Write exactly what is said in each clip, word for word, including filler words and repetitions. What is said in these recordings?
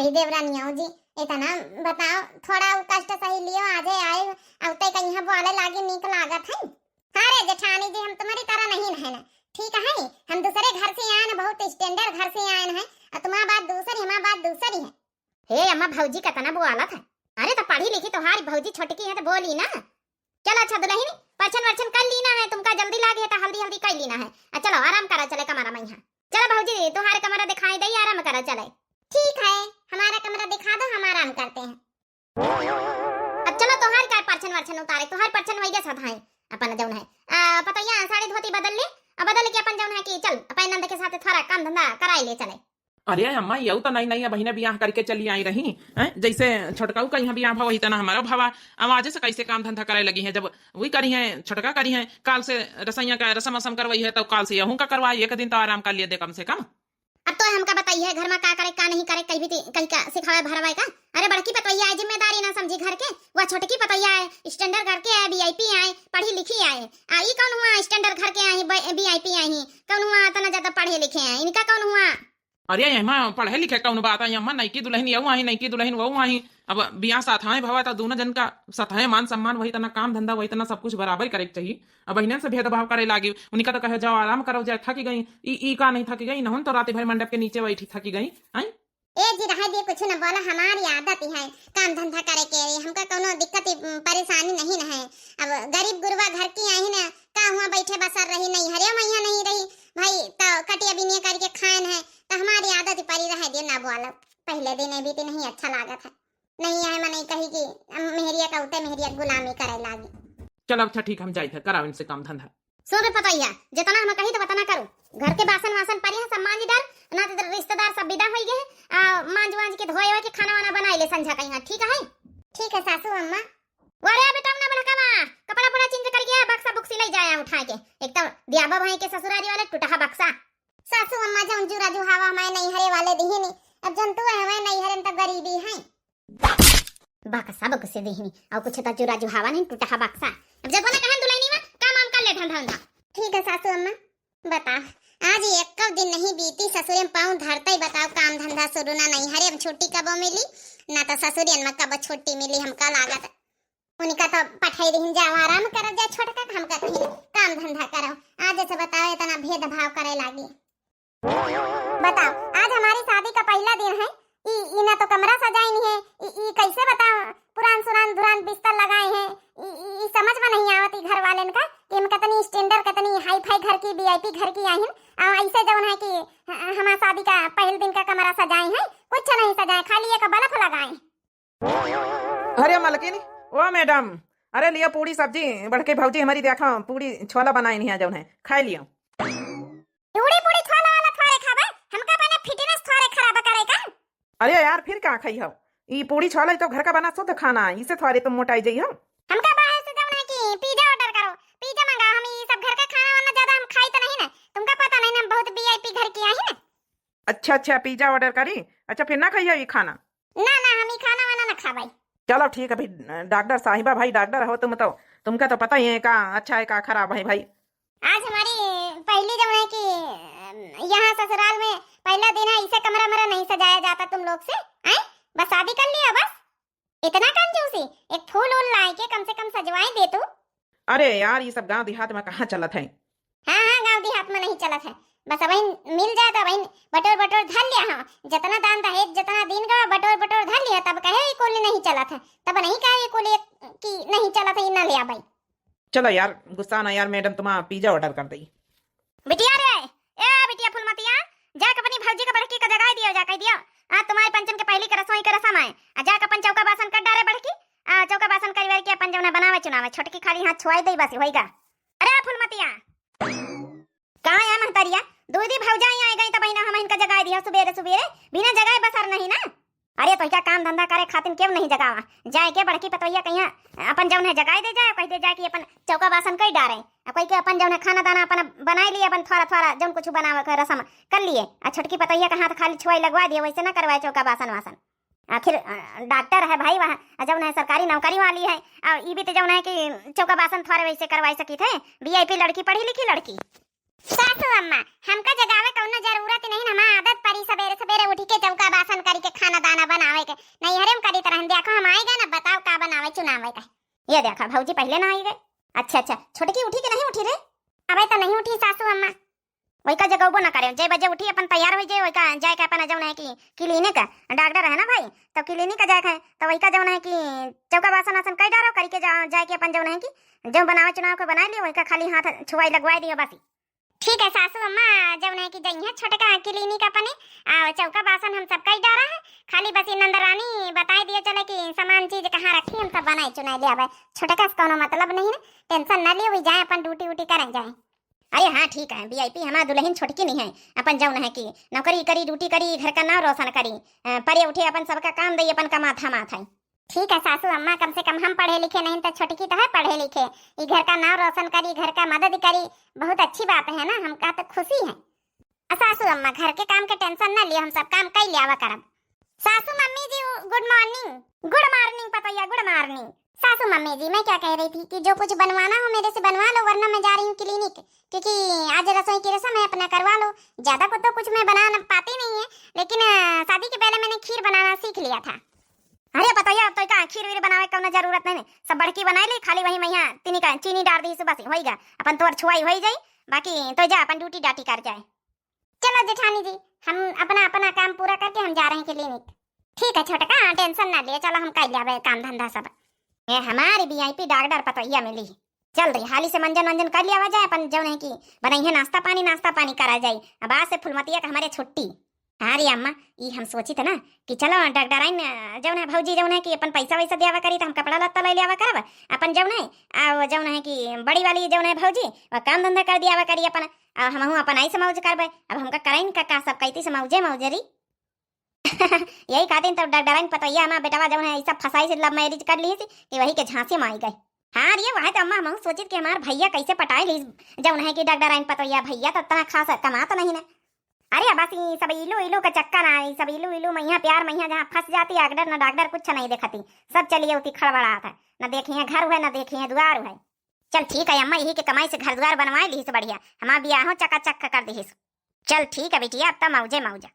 हे देवरानिया जी, इतना बताओ, थोड़ा उ कष्ट सही लियो, आजे आए, अब तय कहीं बोले लागी नीक लागत है। अरे जेठानी जी, हम तुम्हारी तरह नहीं है ना, ठीक है, हम दूसरे घर से आए ना, बहुत standard घर से आए हैं, और तुम्हारा बात दूसरी, हमारा बात दूसरी है। हे अम्मा, भौजी कतना बोलत है। अरे तो पढ़ी लिखी तोहारी भौजी छोटकी है तो बोली ना। चलो अच्छा दुलहिनी, परछन वरछन कर लीना है, तुमका जल्दी लागे है तो हल्दी हल्दी कर लीना है। आ चलो आराम करा चले कमरा में यहाँ। चलो भौजी, तोहार कमरा दिखाई दे, आराम करा चले। ठीक है, हमारा कमरा दिखा दो, हम आराम करते हैं। अब चलो तोहार का परछन वरछन उतारे, तोहार परछन वही के साथ है अपन जौन है। आ, पतोहिया साड़ी धोती बदल ले, अब बदल के अपन जौन है कि चल अपन नंद के साथ थोड़ा काम धंधा कराए ले चले। अरे अम्मा, यऊ तो नई नई बहिने बियाह करके चली आई रही, हैं? जैसे छोटकाऊ का यहाँ बियाह भवा, वही तना हमारा भवा। अब आजे से कैसे काम धंधा करे लगी है, जब वही करी है, छोटका करी है, काल से रसैया का रसम वसम करवाई है, तो काल से यहू का करवाई, एक दिन तो आराम कर लिए दे कम से कम। अब तो हमका बताई है, घर में का करे, का नहीं करे, कहीं भी ती-, कहीं का सिखावे भरवाए का? अरे बड़की पतोहिया है, जिम्मेदारी ना समझी घर के, वह छोटकी पतोहिया है, standard घर के है, VIP आए, पढ़ी लिखी आए। आ ई कौन हुआ standard घर के आई, VIP आई, कौन हुआ इतना ज्यादा पढ़े लिखे हैं, इनका कौन हुआ? अरे अम्मा, पढ़े लिखे कौन बात है अम्मा, नईकी दुलहिन यऊ आई, नईकी दुलहिन वऊ आई। अब बियाह साथाए भवा तो दोनों जन का साथाए मान सम्मान, वही तना काम धंधा, वही तना सब कुछ बराबर करे के चाहिए। अब बहिनन से भेदभाव करे लागी, उनका तो कहे जाओ आराम करो, जाए थकी गई, ई, ई का नहीं थकी गई, नहुन तो रात भर मंडप के नीचे बैठी थकी गई, हैं? ए जी रहे दे, कुछ न बोला, हमारी आदत ही है काम धंधा करे के, हमका कौनो दिक्कत, परेशानी नहीं न है। अब गरीब गुरबा घर की आई न, का हुआ बैठे बसर रही, नैहरे मैया नहीं रही भाई, तो कटिया बिनिया करके खाएन है, तो हमारी आदत ही परी रहे दे, ना बोलब। पहले दिन बीती नहीं अच्छा लागत है, नहीं है मनई कही कि मेहरिया का उते मेहरिया गुलामी करे लागी। चलो अच्छा ठीक, हम जाइत है, कराओ इनसे काम धंधा। सुन रे पतोहिया, जितना हम कही तो उतना करो। घर के बासन वासन परी है, सब मांज डाल, ना तो रिश्तेदार सब विदा होई गए हैं। आ, मांज वांज के धोए हुए के खाना वाना बनाई ले संझा कहीं, ठीक है? ठीक है सासू अम्मा। अरे बेटा, अपना बड़का बा, कपड़ा उपड़ा change करके आ, बक्सा बुक्सी ले जाए उठा के। एक तो दियाबा भाई के ससुरारी वाले टूटहा बक्सा। सासू अम्मा, जौन जुरा जुहावा हमारे नैहरे वाले दिहिनी, अब जनतू है हमारे नैहरे में तो गरीबी है। बक्सा बुक्सी दिहिनी, और कुछ तो जुरा जुहावा नहीं, टूटहा बक्सा। अब जब ना कहन दुलहिनी में काम वाम कर ले धंधा उंधा। ठीक है सासू अम्मा। बता, आज एक दिन नहीं बीती ससुरे में पाँव धरते ही, बताओ काम धंधा शुरू ना नैहरे, अब छुट्टी कबो मिली, ना तो ससुरियन में कबो छुट्टी मिली, हमका लागत। उनका तो पठाई रही जाओ आराम कर जा छोटका, हमका कहीं काम धंधा करो। आज से बताओ इतना भेदभाव करे लागी। बताओ, आज हमारी शादी का पहला दिन है, ई, ई ना तो कमरा सजाइन है, ई, ई कैसे बताओ, पुरान सुरान धुरान बिस्तर लगाए हैं, ई, ई, ई समझ में नहीं आवत ई घर वालेन का कि हम कितनी standard, कितनी hi-fi घर की, VIP घर की आहिन, और ऐसे जौन है कि ह-, हमार शादी का पहल दिन का कमरा सजाए हैं, कुछ नहीं सजाए, खाली एक बल्ब लगाए। अरे मलकिन, ओ मैडम, अरे लियो पूड़ी सब्जी, बड़के भौजी हमारी देखो पूड़ी छोला बनाइन है जौन है, खाए लियो। पूड़ी पूड़ी छोला वाला थोड़े खाबे, हमका अपने fitness थोड़े खराब करे का। अरे यार, फिर का खाई हो? ई पूड़ी छोला ई तो घर का बना शुद्ध खाना है, इसे थोड़े तुम मोटाई जाई हो। हमका बाहर से जौन है कि pizza order करो, pizza मंगाओ, हम ई सब घर का खाना वाना ज्यादा हम खाई तो नहीं ना, तुमका पता नहीं ना, हम बहुत VIP घर की आई ना। अच्छा अच्छा, pizza order करी, अच्छा फिर ना खाइयो ई खाना? ना ना, हम ई खाना वाना ना खाबाई। चलो ठीक है भाई, डॉक्टर साहिबा भाई, डॉक्टर हो तुम तो, तुमका तो पता ही है का अच्छा है का खराब है भाई। आज हमारी पहली जौन है कि, अम, यहाँ ससुराल में पहला दिन है, इसे कमरा मरा नहीं सजाया जाता तुम लोग से, हैं? बस शादी कर लिया बस। इतना कंजूसी, एक फूल उल लाए के कम से कम सजवाए दे तू। अरे यार, ये सब गांव देहात में कहाँ चलत है? हाँ हाँ, गांव देहात में नहीं चलत है। बस अबहिन मिल जाए तो अबहिन बटोर बटोर धर लिया, हाँ, जितना दान दहेज जितना दिन का बटोर बटोर धर लिया, तब कहे ये कुल नहीं चलत है, तब नहीं कहे ये कुल एक कि नहीं चलत है, ये ना ले आ भाई। चलो यार, गुस्सा ना यार, मैडम तुम्हारा pizza order कर दई। बिटिया रे, ए बिटिया फुलमतिया, जाके अपनी भौजी के बड़की का जगाई दियो, जा कह दियो, आज तुम्हारे पंचन के पहली के रसोई के रसम है, आ जाके अपन चौका बासन कर डारे बड़की, आ चौका बासन करी के अपन जौन है बनावे चुनावे, छोटकी खाली हाथ छुआई दई बस होई गा। अरे फुलमतिया। का है महतरिया, दूधी भौजाई आई गई तो बहिना हम इनका जगाई दिया सुबेरे सुबेरे, बिना जगाए बसर नहीं ना। अरे तो क्या काम धंधा करे खातिर क्यों नहीं जगावा? जाए के बड़की पतोहिया कहिया अपन जौन है जगाई दे जाए, कह दे जाए कि अपन चौका बासन कई डारे, आ कोई के अपन जौन है खाना दाना अपन बनाई लिए, अपन थोड़ा थोड़ा जौन कुछ बनावे के रसम कर लिए, आ छोटकी पतोहिया का हाथ खाली छुआई लगवा दिए, वैसे ना करवाए चौका बासन वासन। आखिर, अ, डॉक्टर है भाई वहाँ, आ जौन है सरकारी नौकरी वाली है, और ई भी तो जौन है कि चौका बासन थोड़े वैसे करवाई सकी थे, VIP लड़की, पढ़ी लिखी लड़की। सासू अम्मा, हमका जगावे कउनो जरूरत नहीं, हमार आदत परी सबेरे सबेरे उठी के चौका बासन करी के खाना दाना बनावे के। नैहरे में करीत रहन, देखो हम आइ गए ना, बताओ का बनावे चुनावे का। ये देखा भौजी पहिले ना आइ गए। अच्छा अच्छा, छोटकी उठी के नहीं उठी रे? अबे तो नहीं उठी सासू अम्मा। वहिका जगउबो ना करे, जे बजे उठी अपन तैयार होइ जाए, वहिका जाए के अपन जउन है कि clinic, डॉक्टर है ना भाई, तो clinic जाए के है, तो वहिका जउन है कि चौका बासन आसन कइ डारो, करी के जा, जाए के अपन जउन है कि जउन बनावे चुनावे के बनाइ लियो, वहिका खाली हाथ छुआई लगवाइ दियो बस। ठीक है सासू अम्मा, जउन है कि जइहे छोटका clinic अपने, आ चौका बासन हम सब कइ डारा है, खाली बस ई नंदरानी बताइ दियो चले कि सामान चीज कहाँ रखी, हम सब बनाइ चुनाइ ले आवे। छोटका से कउनो मतलब नहीं ना, tension ना लियो, वही जाए अपन duty उटी करे जाए। अरे हाँ ठीक है, VIP हमार दुलहिन छोटकी नहीं है, अपन जउन है कि नौकरी करी, duty करी, घर का नाव रोशन करी, अ, परे उठे अपन सबका काम दई, अपन कमात हमात है। ठीक है सासू अम्मा, कम से कम हम पढ़े लिखे नहीं तो छोटकी तो है पढ़े लिखे, ई घर का नाव रोशन करी, घर का मदद करी, बहुत अच्छी बात है ना, हमका तो खुशी है। आ सासू अम्मा घर के काम के tension ना लियो, हम सब काम कइ लियावा करब। सासू मम्मी जी, good morning। Good morning पतोहिया, good morning। सासू मम्मी जी, मैं क्या कह रही थी कि जो कुछ बनवाना हो मेरे से बनवा लो, वरना मैं जा रही हूँ clinic, क्योंकि आज रसोई की रसम है, अपना करवा लो। ज्यादा को तो कुछ मैं बना न पाती नहीं है, लेकिन अ, शादी के पहले मैंने खीर बनाना सीख लिया था। अरे पतोहिया, अब तो का खीर वीर बनावे कउनो जरूरत नहीं, सब बड़की बनाइ ली, खाली वही मैया तिनी का चीनी डार दिहिस बस, होइगा अपन तोर छुआई होइ जाई, बाकी तो जा अपन duty डाटी कर जाए। चलो जेठानी जी, हम अपना, अपना काम पूरा करके हम जा रहे हैं clinic। ठीक है छोटका, tension ना ले, चलो हम कइ लेबे काम धंधा सब। ए हमारी VIP डॉक्टर पतोहिया मिली। चल रही, हाली से मंजन वंजन कइ लियावा जाए, अपन जउन है कि बनइहे नाश्ता पानी, नाश्ता पानी करा जाए। अब आज से फुलमतिया का हमरे छुट्टी। हाँ रे अम्मा, ई हम सोचित ना कि चलो डॉक्टराइन, अ, जउन है भौजी जउन है कि अपन पैसा वैसा दियावा करी, तो हम कपड़ा लत्ता लइ लियावा करब। अपन जउन है, आ वो जउन है कि बड़ी वाली जउन है भौजी, वो काम धंधा कर दियावा करी अपन, आ हमहू अपन ऐसे मौज करबे। अब हमका कराइन का, का सब कहती से मौजे मौजरी। यही खातिर तो डॉक्टराइन पतोहिया हमार बेटवा जउन है, ई सब फसाई से love marriage कर ली थी कि वही के झांसे में आइ गए। हाँ रे, वह तो अम्मा हमहू सोचित कि हमार भैया कैसे पटाए ली, जउन है कि डॉक्टराइन पतोहिया, भैया तो इतना खास कमात नहीं ना। अरे बस ई सब इलू इलू का चक्कर है, ई सब इलू इलू मैया प्यार मैया जहाँ फंस जाती है, अगडर न डॉक्टर कुछ नहीं देखती, सब चलिए उती खड़बड़ात है, न देखिए घर हुए न देखिए द्वार हुए। चल ठीक है अम्मा, यही के कमाई से घर द्वार बनवाए ली से बढ़िया, हमार बियाहो चकाचक कर दिहिस। चल ठीक है बिटिया, अब त मौजे मौजा।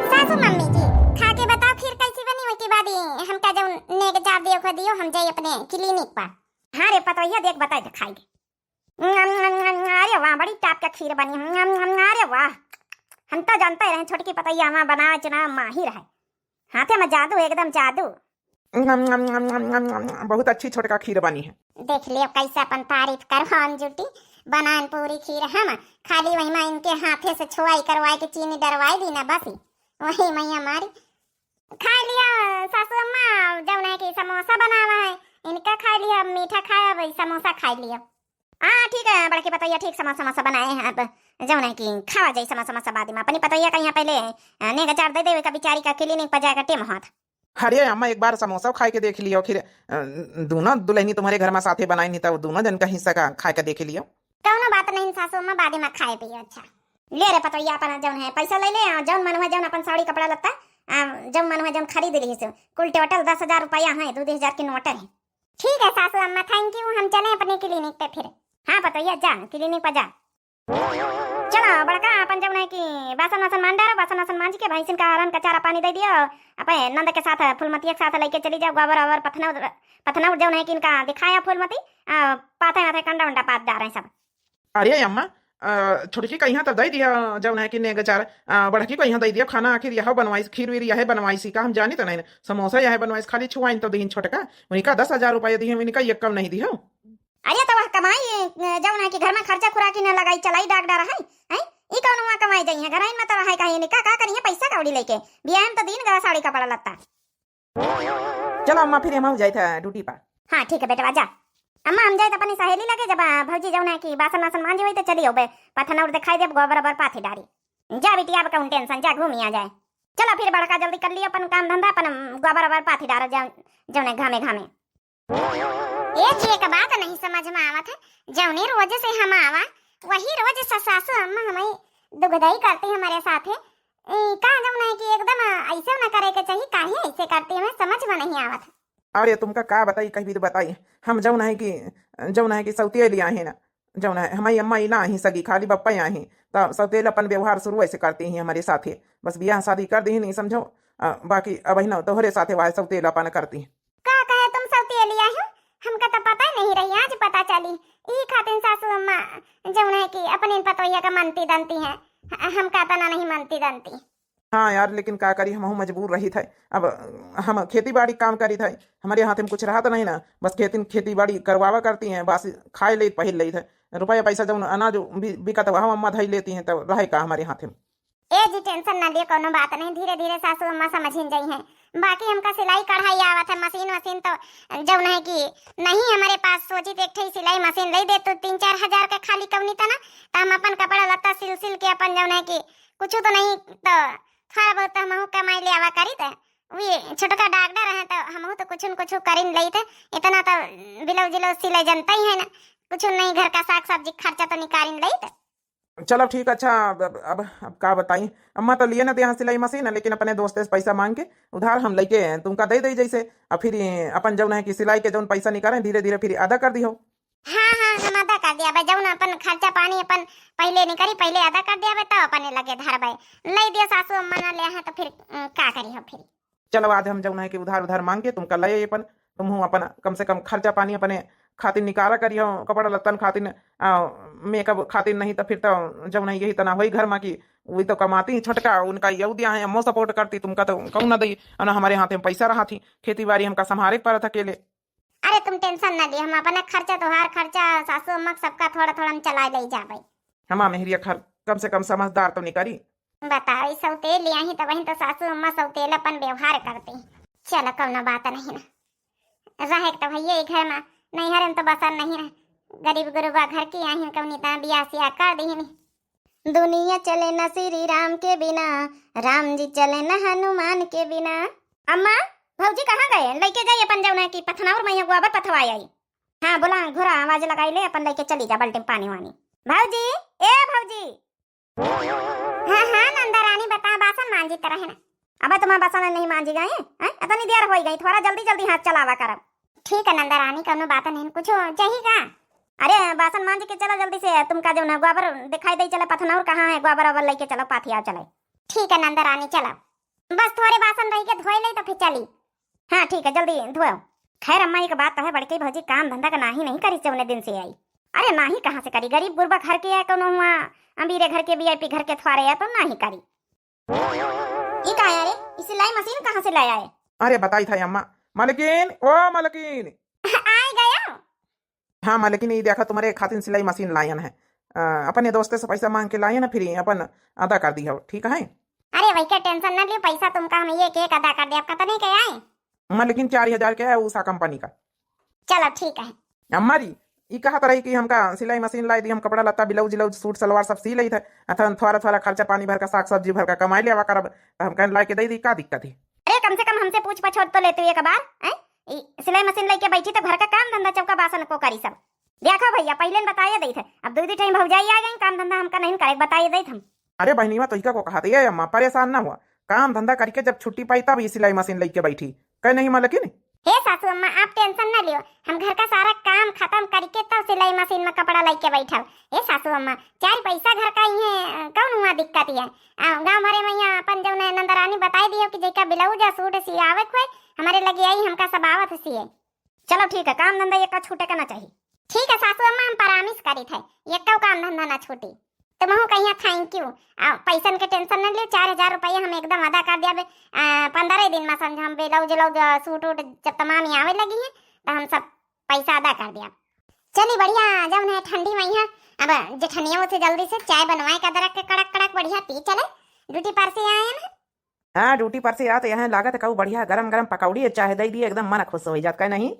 सासू मम्मी जी, खा के बताओ खीर कैसी बनी, ओके बाद ही हमका जउन नेग चार दियो खो दियो, हम जाई अपने clinic पर। हाँ रे पतोहिया, देख बताए दे खाई के। अरे वाह, बड़ी top का खीर बनी। अरे वाह, हम तो जानते रहे छोटकी पतोहिया हमार बनावे चुनावे माहिर है, हाथे में जादू, एकदम जादू। बहुत अच्छी छोटका खीर बनी है। देख लियो कैसे अपन तारीफ करवान जुटी, बनान पूरी खीर हम, खाली वही में इनके हाथे से छुआई करवाए के चीनी डरवाई दी ना बस, वही मैया मारी। खा लियो सासू अम्मा, जउन है कि समोसा बनावा है, इनका खा लियो, मीठा खाया वही समोसा खा लियो। हाँ ठीक है बड़की पतोहिया, ठीक समोसा समोसा बनाए हैं, अब जउन है कि खावा जाई समोसा समोसा बाद में। अपनी पतोहिया का यहाँ पहले, अ, नेग चार दे देवे का, बिचारी का clinic पर जाए का टेम होत। अरे अम्मा, एक बार समोसा खाए के देख लियो, फिर, अ, दोनों दुलहिनी तुम्हरे घर में साथे बनाई नहीं तो दोनों जन का हिस्सा का खाए के देख लियो। कउनो बात नहीं सासू अम्मा, बाद में खाए पियो। अच्छा ले रे पतोहिया, अपन जउन है पैसा ले ले, आ, जउन मन हुआ जउन अपन साड़ी कपड़ा लत्ता, आ, जउन मन हुआ जउन खरीद ली से, कुल total दस हजार रुपया है, दो दो हजार के नोट है। ठीक है सासू अम्मा, thank you, हम चले अपने clinic पे फिर। हाँ पतोहिया जा, clinic पर जा। चलो बड़का, अपन जउन है कि बासन वासन मान डारो, बासन वासन मांज के भैंसिन का हरन का चारा पानी दे दियो, अपने नंद के साथ फूलमतिया के साथ लेके चली जाओ, गोबर ओबर पथनौर, पथनौर जउन है कि इनका दिखाया फूलमती, आ, पाथे वाथे कंडा उंडा पात डारे सब। अरे अम्मा, अ, छोटकी का यहाँ तो दे दिया जउन है कि नेग चार, अ, बड़की का यहाँ दे दिया खाना, आखिर यह बनवाइस, खीर वीर यह बनवाइस का हम जानी तो नहीं, समोसा यह बनवाइस, खाली छुआइन तो दीन छोटका, उनका दस हजार रुपया दिए, इनका एक कम नहीं दियो। अरे तो वह कमाई, अ, जउन है कि घर में खर्चा खुराकी न लगाई, चलाई डॉक्टर है, हैं? ई कउन हुआ कमाई जाई है, घर में तो रहे कहीं नहीं, का, का करिए पैसा कौड़ी लेके, बियाह में तो दीन गवा साड़ी कपड़ा लत्ता। चलो अम्मा, फिर हम जाए था duty पर। हाँ ठीक है बेटवा, जा। अम्मा हम जाए तो अपनी सहेली लगे, जब, आ, भौजी जउन है कि बासन वासन मांजी हुई तो चली हो बे, पथनौर दिखाई दे, गोबर ओबर पाथी डारी। जा बिटिया, अब कौन tension, जा घूमी आ जाए। चलो फिर बड़का जल्दी कर लियो अपन काम धंधा, अपन गोबर ओबर पाथी डारो जा, जउन है घामे घामे। एक, एक बात नहीं समझ में आवत है, जौने रोज से हम आवा, वही रोज स-, सासू अम्मा हमें दुखदाई करती हमारे साथे। ए, का जौन है कि एकदम ऐसे ना करे के चाहिए, काहे ऐसे करती, हमें समझ में नहीं आवत है। अरे तुमका का बताई, कहीं भी तो बताई, हम जौन है कि, जौन है कि सौतिया लिया है ना, जौन है, हमारी अम्मा ही ना ही सगी, खाली बप्पा ही आई, तो सौतेल अपन व्यवहार शुरू ऐसे करती ही हमरे साथे। बस बियाह शादी कर दी ही नहीं, समझो। अ, बाकी अब ही ना तोहरे साथे वाहे सौतेल अपन करती। का कहे तुम सौतेली आई हो? हमका तो पता ही नहीं रही, आज पता चली। ई खातिर सासू अम्मा जौन है कि अपने पतोहिया का मनती दनती है, ह-, हमका तना नहीं मनती दनती। हाँ यार, लेकिन का करी, हमहू मजबूर रही थे। अब हम खेती बाड़ी काम करी थे, हमारे हाथ में कुछ रहा तो नहीं ना, बस खेती खेती बाड़ी करवावा करती हैं, बस खाए ले पहिर ले थे। रुपया पैसा जौन अनाज बि-, बिकत वह अम्मा धई लेती हैं, तब रहे का हमारे हाथ में। ए जी, टेंशन ना लियो, कोनो बात नहीं, धीरे धीरे सासू अम्मा समझिन जाई हैं। बाकी हमका सिलाई कढ़ाई आवत है, मशीन वशीन तो जौन है कि नहीं हमारे पास। सोची तो एक ठे सिलाई मशीन ले दे तू, तीन चार हजार का खाली कौनी तना, तो हम अपन कपड़ा लत्ता सिल सिल के अपन जौन है कि कुछ तो नहीं तो थोड़ा बहुत तो हमहू कमाई ले आवा करी थे। वे छोटका डॉक्टर है तो हमहू तो कुछ न कुछ करिन लेई थे। इतना तो ब्लाउज उलाउज सिले जनता ही है ना, कुछ नहीं घर का साग सब्जी खर्चा तो निकालिन लेई थे। चलो ठीक, अच्छा, अब, अब, अब का बताई, अम्मा तो लिए ना दे यहाँ सिलाई मशीन, लेकिन अपने दोस्ते से पैसा मांग के उधार हम लेके तुमका दे दे जैसे, और फिर अपन जौन है कि सिलाई के जौन पैसा निकाले धीरे धीरे फिर अदा कर दियो। हाँ, हाँ, हम अदा कर दिया भाई, जौन अपन खर्चा पानी अपन पहले निकरी, पहले अदा कर दिया भाई, तब अपने लगे धरबे। ले दियो सासू अम्मा ना ले हैं तो फिर, अ, का करी हो फिर? चलो आज हम जौन है कि उधार उधार मांग के तुमका ले अपन, तुम हूँ अपन कम से कम खर्चा पानी अपने खातिर निकाला करियो, कपड़ा लत्तन खातिर, आ, मेकअप खातिर, नहीं तो फिर तो जौन है यही तना होई घर में कि वही तो कमाती ही छोटका, उनका यऊ दिया है, अम्मो सपोर्ट करती, तुमका तो कहूँ ना दई, और ना हमारे हाथ में पैसा रहा थी, खेती बाड़ी हमका संभारे के पड़त अकेले। अरे तुम टेंशन ना ली, हम अपना खर्चा, तोहार खर्चा, सासू अम्मा के सबका थोड़ा थोड़ा हम चला ले जाबे। हमा मेहरिया खर कम से कम समझदार तो निकरी। बताओ, ई सौतेली आई तो वहीं तो सासू अम्मा सौतेल अपन व्यवहार करती। चलो कौनो बात नहीं ना, रहे के तो भैया ई घर में, नैहर में तो बसन नहीं ना, गरीब गुरुबा घर की आई, कौनी तना बियाह सियाह कर दी। दुनिया चले ना श्री राम के बिना, राम जी चले ना हनुमान के बिना। अम्मा, भौजी कहाँ गए? लइके जाई अपन जौन है कि पथनौर में यहाँ गोबर पथवाई आई। हाँ, बोला, घोड़ा आवाज लगाई ले, अपन लइके चली जा बाल्टी में पानी वानी। भौजी, ए भौजी। हाँ, हाँ, नंदा रानी, बता, बासन मांजी तरह है ना। अब तुम्हारा बासन नहीं मांजी गए हैं? इतनी देर हो गई, थोड़ा जल्दी जल्दी हाथ चलावा करब। ठीक है नंदा रानी, कौनो बात नहीं, कुछ चाहिए का? अरे, बासन मांज के चलो जल्दी से, तुमका जौन है गोबर दिखाई दे चले पथनौर कहाँ है, गोबर ओबर लेके चलो, पाथिया चले। ठीक है नंदा रानी, चलो, बस थोड़े बासन रह के धोए ले तो फिर चली। हाँ ठीक है, जल्दी धोओ। खैर अम्मा, एक बात तो है, बड़की भौजी काम धंधा का नाही नहीं करी जौने दिन से आई। अरे नाही कहाँ से करी, गरीब गुरबा घर के है, कौनो हुआ अमीरे घर के, वीआईपी घर के थ्वारे है तो नाही करी। ई का है रे? ई सिलाई मशीन कहाँ से लाया है? अरे बताई था अम्मा। मालकिन, ओ मालकिन। आए गया। हाँ मालकिन, ई देखा तुम्हारे खातिन सिलाई मशीन लायन है। अ, अपने दोस्ते से पैसा मांग के लायन है, फिर अपन अदा कर दी हो, ठीक है? अरे वही के टेंशन ना लियो, पैसा तुमका हम एक एक अदा कर दे। अब कितने के आए? मालकिन चार हजार के है उषा कंपनी का। चलो ठीक है। अम्मा जी, ई कहत रही कि हमका सिलाई मशीन लाई दी, हम कपड़ा लत्ता, ब्लाउज उलाउज, सूट सलवार सब सी लेत है। अथन थोड़ा थोड़ा खर्चा पानी भर का, साग सब्जी भर का कमाई लेवा करब, तो हम कहन लाई के दे दी, का दिक्कत है? अरे कम से कम हमसे पूछ पछोट तो लेते एक बार, हैं? ई सिलाई मशीन लेके बैठी तो घर का काम धंधा चौका बासन को करी सब। देखो भैया, पहले न बताए देत है, अब दो दी टाइम भौजाई आ गई, काम धंधा हमका नहीं करे, बताए देत हम। अरे बहनीवा, तो इका को कहा था, ये अम्मा परेशान ना हुआ, काम धंधा करके जब छुट्टी पाई तब ये सिलाई मशीन लेके बैठी, कहे नहीं मालकिन? हे सासू अम्मा, आप टेंशन ना लियो, हम घर का सारा काम खत्म करके तब सिलाई मशीन में कपड़ा लेके बैठब। हे सासू अम्मा, चार पैसा घर का ही है, कौन हुआ दिक्कत है? आ, गाँव भरे में यहाँ अपन जौन है नंदरानी बताई दियो कि जेका ब्लाउज आ सूट सियावे के होए, हमारे लगे आई, हमका सब आवत सिए। चलो ठीक है, काम धंधा एक छूटे का ना चाहिए। ठीक है सासू अम्मा, हम परामिस करी थे, एक काम धंधा ना छूटी। तुमहू कहिया thank you। आ, पैसन के टेंशन न लियो, चार हजार रुपया हम एकदम अदा कर दिया। आ, पंद्रह दिन में समझ हम ब्लाउज उलाउज, सूट उट जब तमाम ही आवे लगी है, तो हम सब पैसा अदा कर दिया। चली बढ़िया, जब उन्हें ठंडी में है, अब जेठनियों से जल्दी से चाय बनवाए का दरक के कड़क कड़क बढ़िया पी चले, ड्यूटी पर से आए हैं ना। हाँ, ड्यूटी पर से आते यहाँ लागत है, कहू बढ़िया गरम गरम पकौड़ी चाहे दे दिए, एकदम मन खुश हो जात, का नहीं?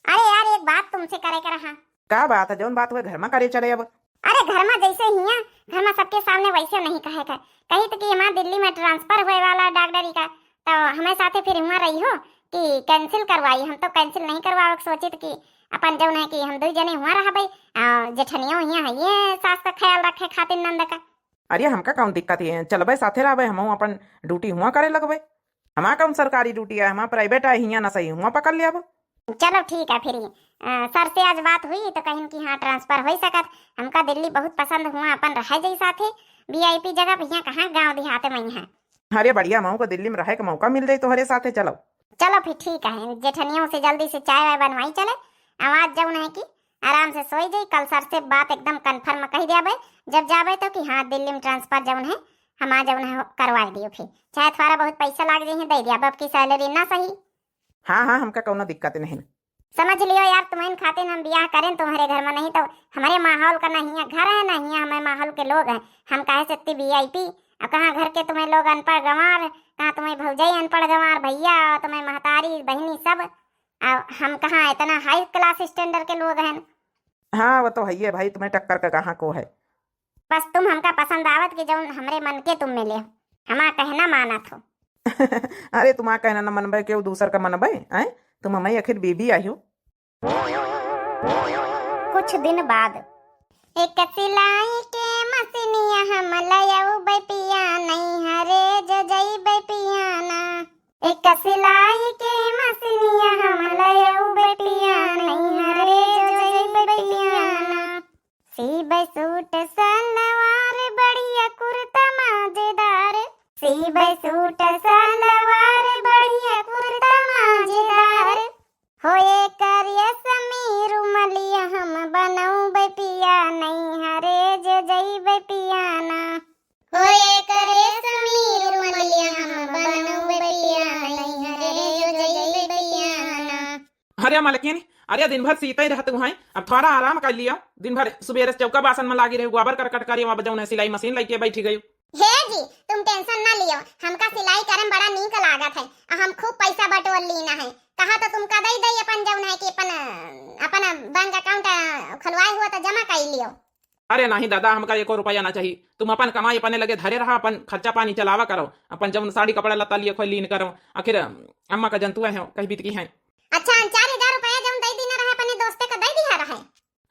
अरे यार, एक बात तुमसे करे के रहा। का बात है? जौन बात हुए घर में करे चले अब। अरे घर में जैसे हिया, घर में सबके सामने वैसे नहीं कहे के। कही तो कि हमार दिल्ली में ट्रांसफर हुए वाला है डॉक्टरी का, तो हमें साथे फिर हुआ रही हो कि कैंसिल करवाई। हम तो कैंसिल नहीं करवावे के सोचित कि अपन जौन है कि हम दो जने हुआ रहबे, आ, जेठनियो हिया है ये सास का ख्याल रखे खातिर नंद का। अरे हमका कौन दिक्कत है, चलबे साथे रहबे, हमहू अपन ड्यूटी हुआ करे लगबे। हमार कौन सरकारी ड्यूटी है, हमार प्राइवेट है, हियाँ ना सही हुआ पकड़ लियाब। चलो ठीक है फिर। अ, सर से आज बात हुई तो कहिन कि हाँ, ट्रांसफर होइ सकत। हमका दिल्ली बहुत पसंद हुआ, अपन रहे जाई साथे। वीआईपी जगह, भैया कहाँ गाँव देहात में ही है। अरे बढ़िया, महू को दिल्ली में रहे के मौका मिल जाई तोहरे साथे, चलो। चलो फिर ठीक है, जेठनियों से जल्दी से चाय वाय बनवाई चले। आवाज जौन है कि आराम से सोई जाई, कल सर से बात एकदम कन्फर्म कह दिया बे। जब जाबे तो कि हाँ, दिल्ली में ट्रांसफर जौन है, हम आ जौन है करवाए दियो फिर, चाहे थोड़ा बहुत पैसा लाग जाई, दे दिया अब की सैलरी ना सही। हाँ हाँ, हमका कौनो दिक्कत नहीं। समझ लियो यार, तुम्हें खातिर हम बियाह करें तुम्हारे घर में, नहीं तो हमारे माहौल का नहीं है घर है, नहीं है हमारे माहौल के लोग हैं। हम काहे से इतनी वीआईपी? अब कहाँ घर के तुम्हें लोग अनपढ़ गंवार, कहाँ तुम्हें भौजाई अनपढ़ गंवार, भैया और तुम्हें महतारी बहनी सब, और हम कहाँ इतना हाई क्लास स्टैंडर्ड के लोग हैं। हाँ, वो तो है ही है भाई, तुम्हें टक्कर का कहाँ को है। बस तुम हमका पसंद आवत कि जौन हमरे मन के तुम मिले हो, हमार कहना मानत हो। अरे, तुम्हार कहना न मनबे, केहू दूसर का मनबे, आय? तुम हमारी आखिर बीबी आयो। कुछ दिन बाद। एक सिलाई के मशीनिया हम लयउबे पिया, नैहरे जो जइबे पिया ना। एक सिलाई के मशीनिया हम लयउबे पिया, नैहरे जो जइबे पिया ना। सीबे सूट सलवार बढ़िया कुर्ता मजेदार, सीबे सूट सलवार बढ़िया कुर्ता मजेदार। हो एकर रेशमी रुमलिया हम बनउबे पिया, नैहरे जे जइबे पिया ना। हो एकर रेशमी रुमलिया हम बनउबे पिया, नैहरे जे जइबे पिया ना। अरे मलकिन, अरे दिन भर सीते रहत हुआई, अब थोड़ा आराम कर लियो। दिन भर सुबेरे से चौका बासन में लागी रही, गोबर करकट करी, वहाँ जौन है सिलाई मशीन लइके बैठी गई। हे जी, तुम टेंशन ना लियो, हमका सिलाई करे में बड़ा नीक लागत है, आ हम खूब पैसा बटोर लीना है। कहा तो तुमका दई दई अपन जौन है कि अपन, अपन बैंक अकाउंट, अ, खुलवाए हुआ तो जमा कर लियो। अरे नहीं दादा, हमका एको रुपया ना चाहिए। तुम अपन कमाई अपने लगे धरे रहा, अपन खर्चा पानी चलावा करो, अपन जौन साड़ी कपड़ा लत्ता लिए खोई लीन करो। आखिर अम्मा का जंतुआ है, कहीं बीत की है। अच्छा, चार हजार रुपया जौन दई दीना रहे अपने दोस्ते का दई दिया रहे।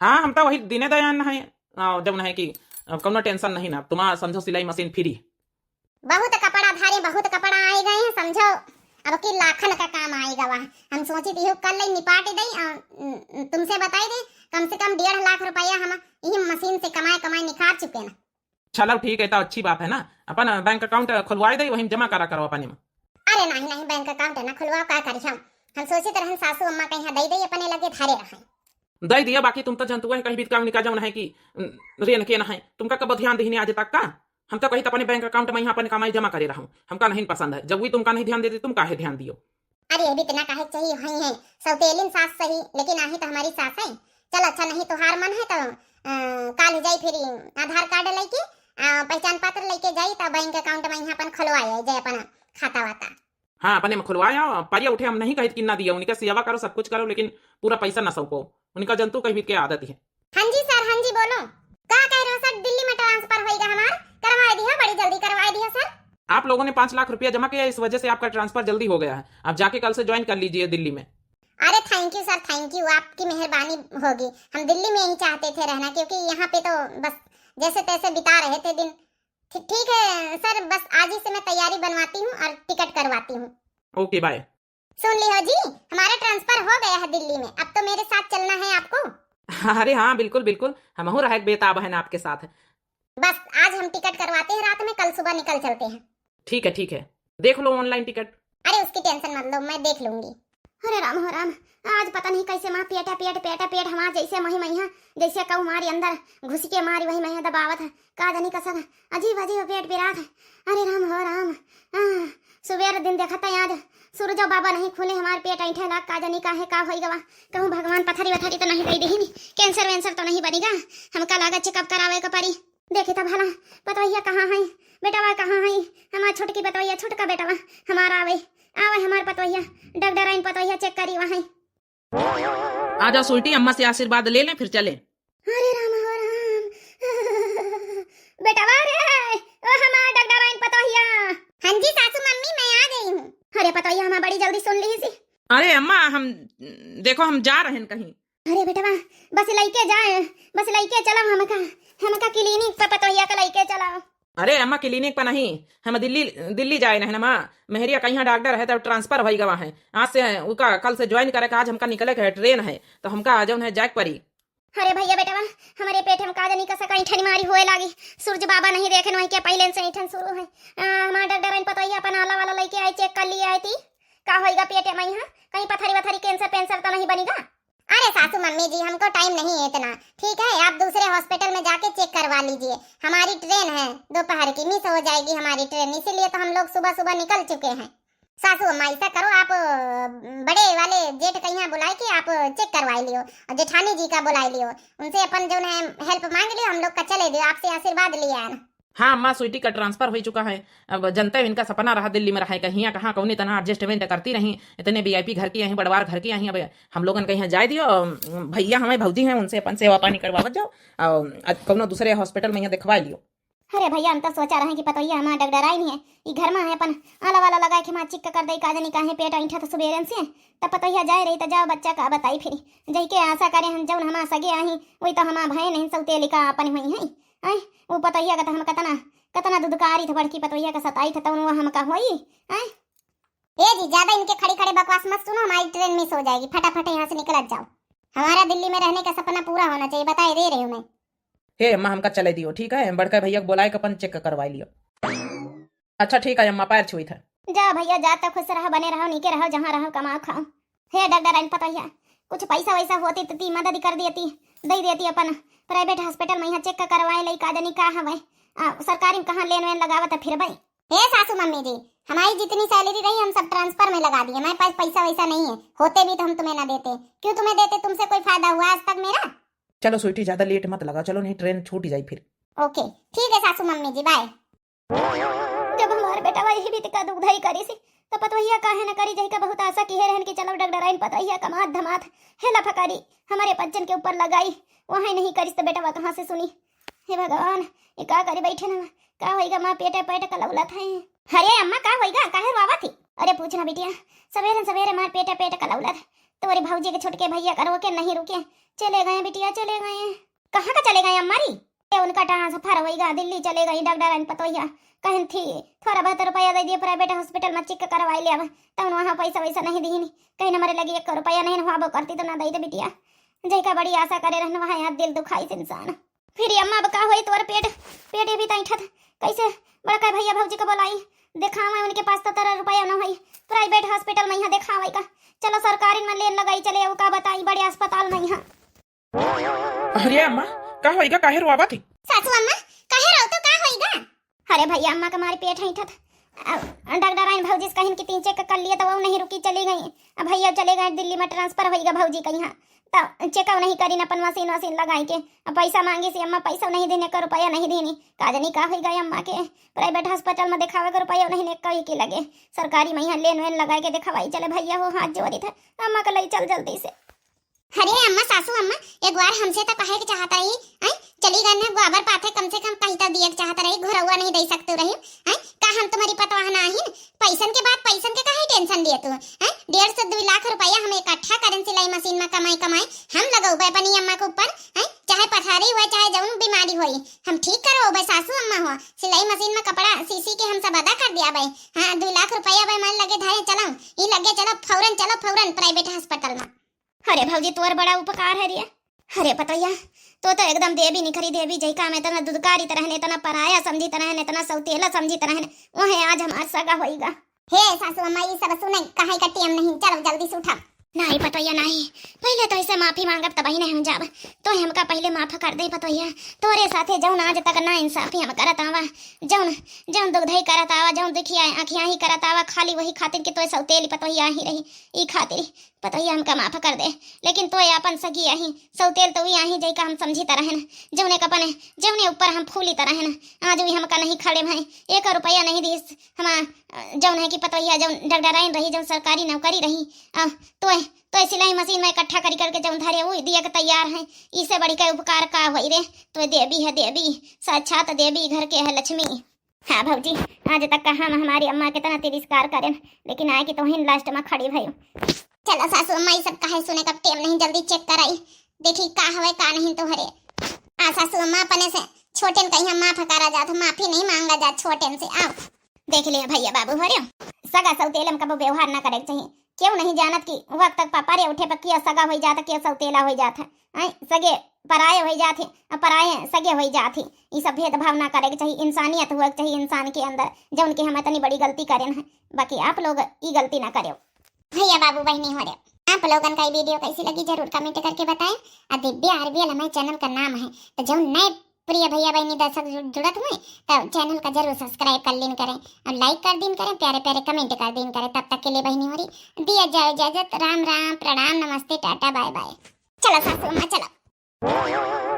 हाँ, हम तो वही दिने दयान है, आ, जौन है कि, आ, कौनो टेंशन नहीं ना, तुम्हारा समझो सिलाई मशीन फ्री। बहुत कपड़ा धारे, बहुत कपड़ा आए गए हैं, समझो, अब की लाखन का काम आए गवा। हम सोची थी, कल ही निपाट दई, आ, तुमसे बताई दे, कम से कम डेढ़ लाख रुपया हम यही मशीन से कमाए, कमाए निकाल चुके ना। चलो ठीक है, तो अच्छी बात है ना, अपन बैंक अकाउंट खुलवाए दे, वहीं जमा करा करो अपने में। अरे नहीं, नहीं, बैंक अकाउंट ना खुलवाओ, का करी हम? हम सोचित रहन सासू अम्मा के यहाँ दई दई, अपने लगे धारे रहे। दई दिया, बाकी तुम तो जनतुआ है, कहीं भी काम निकाल जौन है कि, उम, रेन के ना है, तुमका कब ध्यान दीने आज तक का? हम तो कही तो अपने बैंक अकाउंट में यहाँ अपने कमाई जमा करे रहूँ, हमका नहीं पसंद है। जब वही तुमका नहीं ध्यान देती, तुम काहे ध्यान दियो? अरे, अभी इतना काहे चाहिए, वही है, सौतेलिन सास सही, लेकिन आही तो हमारी सास है। चल अच्छा, नहीं तोहार मन है तो, अ, काल जाई फिर आधार कार्ड लेके, अ, पहचान पत्र लेके जाई, तो बैंक अकाउंट में यहाँ अपन खुलवाए जाए अपना खाता वाता। हाँ, अपने में खुलवाए आओ, परिया उठे हम नहीं कहित कि ना दिया, उनके सेवा करो, सब कुछ करो, लेकिन पूरा पैसा ना सौंपो, उनका जंतु कहीं के आदत है। हाँ जी सर, हाँ जी बोलो, का कह रहे हो सर, दिल्ली में ट्रांसफर होएगा हमार, करवाए दिया, बड़ी जल्दी करवाए दिया सर। आप लोगों ने पाँच लाख रुपया जमा किया, इस वजह से आपका ट्रांसफर जल्दी हो गया है, आप जाके कल से ज्वाइन कर लीजिए दिल्ली में। अरे thank you sir, thank you, आपकी मेहरबानी होगी, हम दिल्ली में ही चाहते थे रहना, क्योंकि यहाँ पे तो बस जैसे तैसे बिता रहे थे दिन। ठी-, ठीक है सर, बस आज ही से मैं तैयारी बनवाती हूँ और टिकट करवाती हूँ। ओके, बाय। सुन लियो जी, हमारा ट्रांसफर हो गया है दिल्ली में, अब तो मेरे साथ चलना है आपको। अरे हाँ, बिल्कुल बिल्कुल, हमहू रहे के बेताब है ना आपके साथ। बस आज हम टिकट करवाते हैं रात में, कल सुबह निकल चलते हैं। ठीक है, ठीक है, देख लो ऑनलाइन टिकट। अरे उसकी टेंशन मत लो, मैं देख लूंगी। अरे राम हो राम, आज पता नहीं कैसे माँ पेटा पेट, पेटा पेट हमार जैसे मही मैया, जैसे कऊ मारी अंदर घुस के मारी वही मैया दबावत है। का जानी कसक अजीब अजीब पेट पिरात है। अरे राम हो राम, आह, सुबेर दिन देखत है आज सूरजो बाबा नहीं खुले, हमार पेट ऐंठे लाग, का जानी काहे का होई गवा। कहूँ भगवान पथरी वथरी तो नहीं दे देही, कैंसर वैंसर तो नहीं बनी गा। हमका लागा चेकअप करावे के पड़ी। देखी त भला पतोहिया कहाँ है, बेटवा कहाँ है, हमार छोटकी पतोहिया, छोटका बेटवा हमार आवे, आवे हमार पतोहिया, डॉक्टर आइन पतोहिया चेक करी वहाँ। आ जाओ स्वीटी, अम्मा से आशीर्वाद ले लें, फिर चले। अरे राम हो राम, बेटवा रे, ओ हमार डॉक्टर आइन पतोहिया। हाँ जी सासू मम्मी, मैं आ गई हूँ। अरे पतोहिया, हमार बड़ी जल्दी सुन ली सी। अरे अम्मा, हम, देखो हम जा रहे हैं कहीं। अरे बेटवा, बस लइके जाए, बस लइके चलो हमका, हमका क्लिनिक पे पतोहिया का लइके चलो। अरे अम्मा, clinic पर नहीं, हम दिल्ली, दिल्ली जाए नहीं ना माँ। मेहरिया कहियाँ डॉक्टर है, तब transfer होई गवा है। आज से उका, कल से join करे का, आज हमका निकले के है, train है, तो हमका जौन है जाए के पड़ी। अरे भैया बेटवा, हमरे पेट में का जानी कसा कहीं ठनी मारी होए लागी। सूरज बाबा नहीं देखे, वहीं के पहले से ऐठन शुरू है। आ, हमार डॉक्टर आइन पतोहिया अपन आला वाला लेके आई, check कर लिए आई थी, का होइगा पेट में यहाँ, कहीं पथरी वथरी, cancer पेंसर तो नहीं बनीगा। अरे सासू मम्मी जी, हमको time नहीं है इतना, ठीक है, आप दूसरे hospital में जाके check करवा लीजिए, हमारी train है दोपहर की, miss हो जाएगी हमारी train, इसीलिए तो हम लोग सुबह सुबह निकल चुके हैं। सासू अम्मा, ऐसा करो, आप, अ, बड़े वाले जेठ कहिया बुलाए के आप check करवाई लियो, और जेठानी जी का बुलाए लियो, उनसे अपन जौन है help मांग लियो, हम लोग का चले दियो, आपसे आशीर्वाद लिया है ना। हाँ अम्मा, स्वीटी का transfer हो चुका है। अब जनते हो इनका सपना रहा दिल्ली में रहे, कहिया कहाँ कौनी तना adjustment करती रही, इतने VIP घर की आई, बड़वार घर की आई। अब हम लोगन कहिया जाए दियो, अम, भैया हमें भौजी हैं, उनसे अपन सेवा पानी करवावत जाओ, और कौनो दूसरे hospital में यहाँ दिखवा लियो। अरे भैया, हम तो सोचा रहे कि पतोहिया हमार डगडराई नहीं है, ई घर में है अपन आला वाला लगा के हमार चिक्का कर दे, का जानी काहे पेट ऐंठा था सुबेरन से। तब पतोहिया जाए रही तो जाओ बच्चा का बताई फिर, जई के आशा करे हम जौन हमार सगे आही, वही तो हमार भय नहीं सौतेली का अपन हुई है। आय, वो पतोहिया का तो हम कतना, कतना दुदकारी था, बड़की पतोहिया का सताई था, तौन वो हमका होई। आय, ए जी, ज्यादा इनके खड़ी खड़ी बकवास मत सुनो, हमारी train miss हो जाएगी, फटाफट यहाँ से निकल जाओ। हमारा दिल्ली में रहने का सपना पूरा होना चाहिए, बताए दे रही हूँ मैं। हे अम्मा, हमका चले दियो, ठीक है? बड़का भैया को बुलाए के अपन check करवा लियो। अच्छा ठीक है अम्मा, पैर छुई थे। जा भैया जा, तो खुश रहो, बने रहो, नीके रहो, जहाँ रहो कमाओ खाओ। हे डगडराइन पतोहिया, कुछ पैसा वैसा होती तो ती मदद कर देती, दे देती अपन private hospital में, यहाँ check करवाए लई, का जानी का हवे। आ, सरकारी में कहाँ लेन वेन लगावत है फिर भाई। हे सासू मम्मी जी, हमारी जितनी salary रही हम सब transfer में लगा दिए, हमारे पास पैसा वैसा नहीं है, होते भी तो हम तुम्हें ना देते। क्यों तुम्हें देते, तुमसे कोई फायदा हुआ आज तक मेरा? चलो स्वीटी, ज्यादा late मत लगा, चलो नहीं train छूट जाई फिर। OK, ठीक है सासू मम्मी जी, bye। जब हमार बेटा वही बीत का दुख धई करी सी, तो पतोहिया काहे न करी, जही का बहुत आशा किहे रहन कि चलो डगडराइन पतोहिया कमात धमात हेला फकारी हमारे बच्चन के ऊपर लगाई, वहाँ नहीं करिस तो बेटवा कहाँ से सुनी? हे भगवान, ये का करी बैठे ना, का होइगा माँ, पेटे पेट कलौलत है। अरे अम्मा, का होइगा, काहे रोवा थी? अरे पूछ ना बिटिया, सवेरे सवेरे मार पेटे पेट कलौलत, तोरे भौजी के छोटके भैया का रोके नहीं रुके, चले गए बिटिया, चले गए। कहाँ का चले गए अम्मा री? ए, उनका transfer होइगा, दिल्ली चले गई, डगडराइन पतोहिया कहन थी, थोड़ा बहुत रुपया दे दिए, private hospital में check करवाई ले अब। तब वहाँ पैसा वैसा नहीं दीनी, कहीं हमारे लगे एक रुपया नहीं हुआ, वो करती तो ना दे दे बिटिया। जैका बड़ी आशा करे रहन, वहाँ यार दिल दुखाई से इंसान। फिर ये अम्मा, अब का होई तोर पेट, पेट भी तैठत, कैसे बड़का भैया भौजी को बोलाई, दिखावे उनके पास तो तेरा रुपया न होई, private hospital में यहाँ दिखावे का। चलो सरकारी में लेन लगाई चले, वो का बताई बड़े अस्पताल में यहाँ। अरे अम्मा, का होइगा, काहे रोआवत ही? सासू अम्मा, काहे रोवत हो, का होइगा? अरे भैया, अम्मा का मारे पेट है ठत। अब डगडराइन भौजी से कहिन कि तीन check कर लिए तो वो नहीं रुकी, चली गई। अब भैया चले गए दिल्ली में, transfer होइगा भौजी का यहाँ। तो check नहीं करीन अपन machine वसीन लगाई के। अब पैसा मांगी से अम्मा पैसा नहीं देने का, रुपया नहीं देनी। का जानी का होइगा अम्मा के। Private hospital में दिखावे का रुपया नहीं ने कही के लगे। सरकारी में यहाँ लेन वेन लगाए के दिखवाई चले भैया हो, हाथ जोड़ी थे। अम्मा का लई चल जल्दी से। अरे अम्मा, सासू अम्मा, एक बार हमसे तो कहे के चाहत रही, हैं? चली गन है गोबर पाथे, कम से कम कहीं तो दिए के चाहत रही, घरौआ नहीं दे सकते रही, हैं? का हम तुम्हारी पतवाह ना आहिन? पैसन के बात, पैसन के काहे tension लिए तू, हैं? डेढ़ से दुई लाख रुपया हम इकट्ठा करेन सिलाई machine में कमाई कमाई, हम लगौबे अपनी अम्मा के ऊपर, हैं? चाहे पथरी हुए, चाहे जौन बीमारी होई, हम ठीक करौबे सासू अम्मा हो। सिलाई machine में कपड़ा सी सी के हम सब अदा कर दियाबे। हाँ, दुई लाख रुपया बे मन लगे धरे चलाऊं, ई लगे चलो फौरन, चलो फौरन private hospital में। अरे भौजी, तोर बड़ा उपकार है रे। अरे पतोहिया, तो तो एकदम देवी निखरी देवी जैका में इतना दुदकारित रहन, इतना पराया समझित रहन, इतना सौतेला समझित रहन, वहे आज हमार सगा होइगा। हे सासू अम्मा, ई सब सुने कहे का टेम नहीं, चलो जल्दी से उठा। नहीं पतोहिया नहीं, पहले तो इसे माफी मांगब तब ही नहीं हम जाब। तो हमका पहले माफ कर दे पतोहिया, तोरे साथे जौन आज तक ना इंसाफी हम करत आवा, जौन, जौन दुख दही करत आवा, जौन दुखिया आँखिया ही करत आवा, खाली वही खातिर कि तोय सौतेली पतोहिया ही रही, ई खातिर। पतोहिया हमका माफ कर दे, लेकिन तोय आपन सगी आही, सौतेल तो ई आही जैका हम समझित रहन, जौने कपन, जौने ऊपर हम फूलित रहन, आज भी हमका नहीं खड़े भई, एक रुपया नहीं दीस। हमा, जौन है कि पतोहिया जौन डगडराइन रही, जौन सरकारी नौकरी रही, आ, तोय, तोय सिलाई मशीन में इकट्ठा करी करके जौन धरे उ दिया के तैयार है, इसे बढ़ के उपकार का होई रे? तोय देवी है देवी, साक्षात देवी घर के है लक्ष्मी। हाँ भौजी, आज तक का हम हमारी अम्मा कितना तिरस्कार करेन, लेकिन आए कि तोहिन last में खड़ी भयू। चलो सासू अम्मा, ई सब काहे सुने का टेम नहीं, जल्दी check कराई, देखी का हवे का नहीं तोहरे। आ सासू अम्मा, अपने से छोटेन कहीं हम माफ करा जात, माफी नहीं मांगा जात छोटेन से। आओ, देख लिया भैया बाबू हो रे, सगा सौतेले में कबो व्यवहार ना करे के चाहिए। क्यों नहीं जानत कि वक्त तक पापा रे उठे पर किया सगा हो जात, किया सौतेला हो जात है। हैं, सगे पराए हो जात है, और पराए सगे हो जात है। ये सब भेदभाव ना करे के चाहिए, इंसानियत हुआ के चाहिए इंसान के अंदर। जो उनके हम इतनी बड़ी गलती करेन है, बाकी आप लोग ये गलती ना करो। भैया बाबू बहनी हो रे, आप लोगन का ये वीडियो कैसी लगी जरूर कमेंट करके बताएं। और दिव्या आरबीएल हमारे चैनल का नाम है, तो जो नए प्रिय भैया बहनी दर्शक जुड़- जुड़त हुए, तो चैनल का जरूर सब्सक्राइब कर लीन करें और लाइक कर दीन करें, प्यारे प्यारे कमेंट कर दीन करें। तब तक के लिए बहनी हो री, दिया जाए इजाजत। राम राम, प्रणाम, नमस्ते, टाटा, बाय बाय। चला सासू अम्मा, चला।